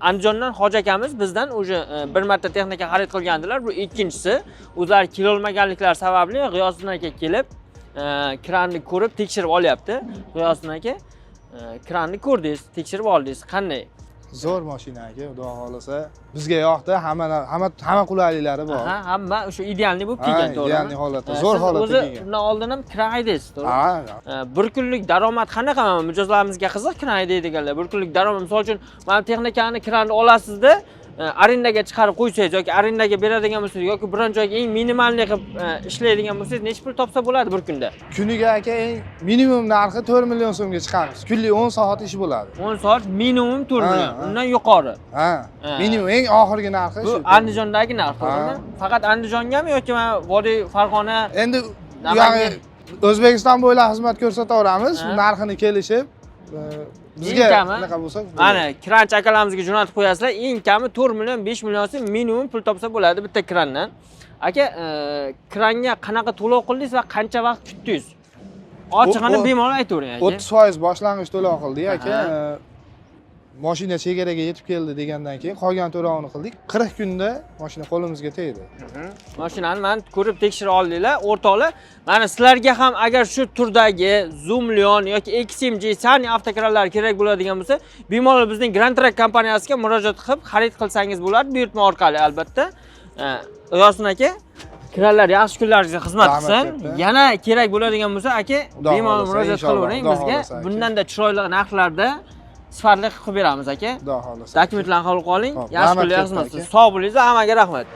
Andijondan hoji akamiz bizdan уже bir marta texnika xarid qilgandilar. Bu ikkinchisi. O'zlari kelolmaganliklari sababli G'iyosiddin aka kelib, kranni ko'rib, tekshirib olyapti. G'iyosiddin aka, kranni ko'rdingiz, tekshirib oldingiz. Qanday? Zo'r mashina, aka, xudo xohlasa. Bizga yoqdi, hamma qulayliklari bor. Aha, hamma o'sha идеальный bo'lib kelgan, to'g'rimi? Идеальный holatda, zo'r Siz holatda o'zi kelgan. Bundan oldin ham kran haydaysiz, to'g'rimi? Ha. Bir kunlik daromad qanaqa? Mana mijozlarimizga qiziq kran haydaydiganlar. Bir kunlik daromad, misol uchun, mana texnikani, kranni olasizda, arendaga chiqarib qo'ysangiz yoki arendaga beradigan bo'lsangiz yoki biron joyga eng минимальный qilib ishlaydigan bo'lsangiz, necha pul topsa bo'ladi bir kunda? Kuniga, aka, eng minimum narxi 4 million so'mga chiqamiz. Kunlik 10 soat ish bo'ladi. 10 soat minimum 4 million, Ha. Undan yuqori. Ha. Ha. Minimum eng oxirgi narxi Bu shu. Andijondagi narx, to'g'rimi? Ha. Faqat Andijongami yoki mana Vodiy Farg'ona, Endi Namangan? ya'ni O'zbekiston bo'ylab xizmat ko'rsataveramiz, Ha. narxini kelishib, bizga Eng kami, bunaqa bo'lsa. Mana kranchi akalarimizga jo'natib qo'yasizlar, eng kami 4 million, 5 million so'm minimum pul topsa bo'ladi bitta krandan. Aka, kranga qanaqa to'lov qildingiz va qancha vaqt kutdingiz? Ochig'ini bemalol aytavering, aka. 30% boshlang'ich to'lov qildik, aka. Aha. Mashina chegaraga yetib keldi degandan keyin qolgan to'lovini qildik. 40 kunda mashina qo'limizga tegdi. Mashinani mana ko'rib, tekshirib oldinglar, o'rtoqlar. Mana sizlarga ham agar shu turdagi Zoomlion yoki XMG Sany avtokranlari kerak bo'ladigan bo'lsa, bemalol bizning Grand Truck kompaniyasiga murojaat qilib xarid qilsangiz bo'ladi, buyurtma orqali albatta. Yosin aka, kranlar yaxshi kunlaringizga xizmat Rahmat qilsin. katta. Yana kerak bo'ladigan bo'lsa, aka, Xudo bemalol xohlasa, murojaat inshaalloh, qilavering Xudo bizga. xohlasa, aka. Bundanda chiroyli narxlarda sifatli qilib beramiz, aka. Xudo xohlasa. Dokumentlarni qabul qiling. Xo'p, Yaxshi rahmat kunlar katta, xizmat qilsin. aka. Sog' bo'linglar, hammaga rahmat.